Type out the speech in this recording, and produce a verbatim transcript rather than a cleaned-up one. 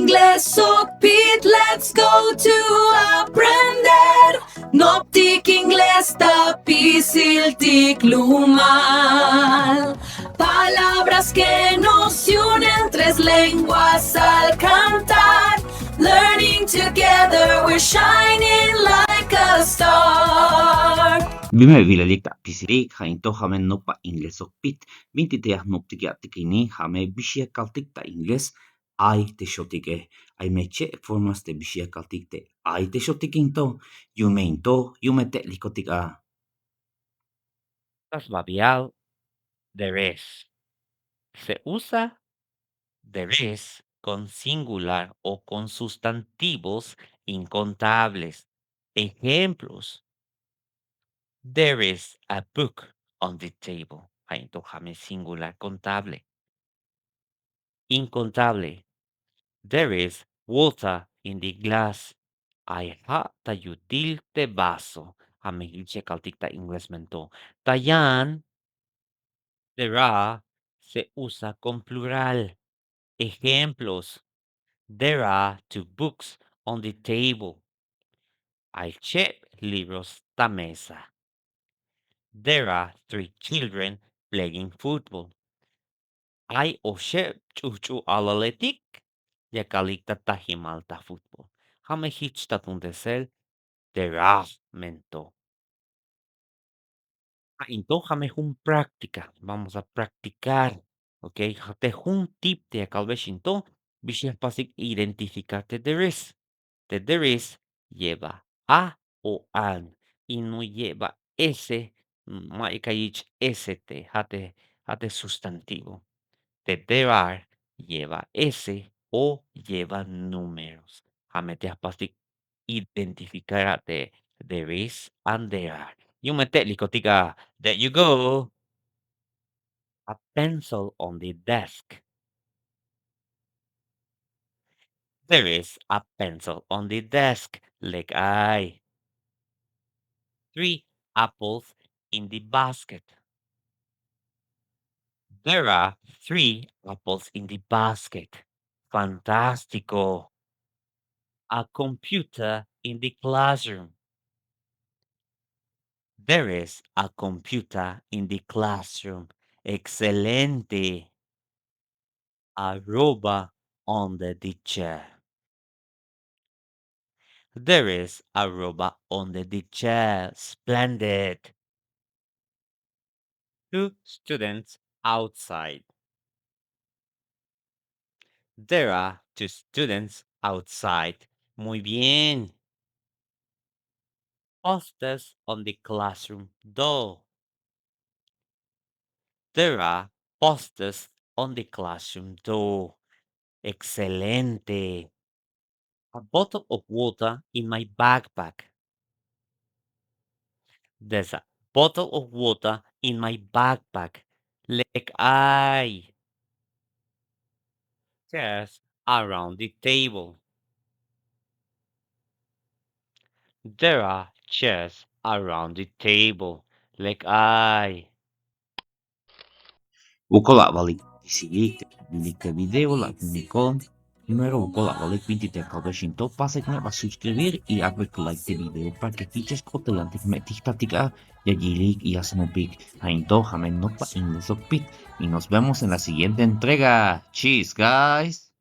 Inglés sok pit, let's go to aprender. Noptik inglés ta pisiltik lumal. Palabras que nos unen, tres lenguas al cantar. Learning together, we're shining like a star. Bin me wilelik ta pisilik, ja' in to ja' me nopba inglés sok pit. Bintik te ya jnoptik ya'tik ini, ja' me bix ya kaltik ta inglés ay te xotike. Ay me che' formas te bix ya kaltik te ay te xotik in to. Yu'un me in to, yu'un me te' likotik a. Pas babial, there is. Se usa there is con singular o con sustantivos incontables. Ejemplos. There is a book on the table. Ja' in to ja' me singular contable. Incontable. There is water in the glass. Ay ja' ta yutil te vaso. Ja' me jich ya kaltik ta inglés me in to. Ta yan, there are se usa con plural. Ejemplos. There are two books on the table. Ay che' libros ta mesa. There are three children playing football. Ay oxeb ch'ujch'u alaletik ya kalik ta tajimal ta futbol. Ja' me jich ta tuuntesel there are me in to. Ja' in to ja' me jun práctica. Vamos a practicar. Ok, ja' te jun tip te ya kalbex in to, bix ya jpasik identificar te there is. Te there is lleva a o an, y no lleva ese, ma'yuk ya yich' ese te, ja' te, ja' te sustantivo. Te there are lleva ese o lleva números. Ja' me te ya jpasik identificar a te there is and there are. Yu'un me te' likotik a, there you go. A pencil on the desk. There is a pencil on the desk. Lek ay. Three apples in the basket. There are three apples in the basket. Fantástico. A computer in the classroom. There is a computer in the classroom. Excelente. A robot under the chair. There is a robot under the chair. Splendid. Two students outside. There are two students outside. Muy bien. Posters on the classroom door. There are posters on the classroom door. Excelente. A bottle of water in my backpack. There's a bottle of water in my backpack. Lek ay. Chairs around the table. There are chairs around the table. Lek ay. Wokol awalik te siguiente, te video la kuniko. Primero wokol awalik bintik te ya kalbex in to, pasek me ba suscribir y apek like te video para que jichach k'ot te yantik me jtijtatik a ya yilik y ya snopik. Ja' in to ja' me nopba inglés sok pit. Y nos vemos en la siguiente entrega. Cheers, guys.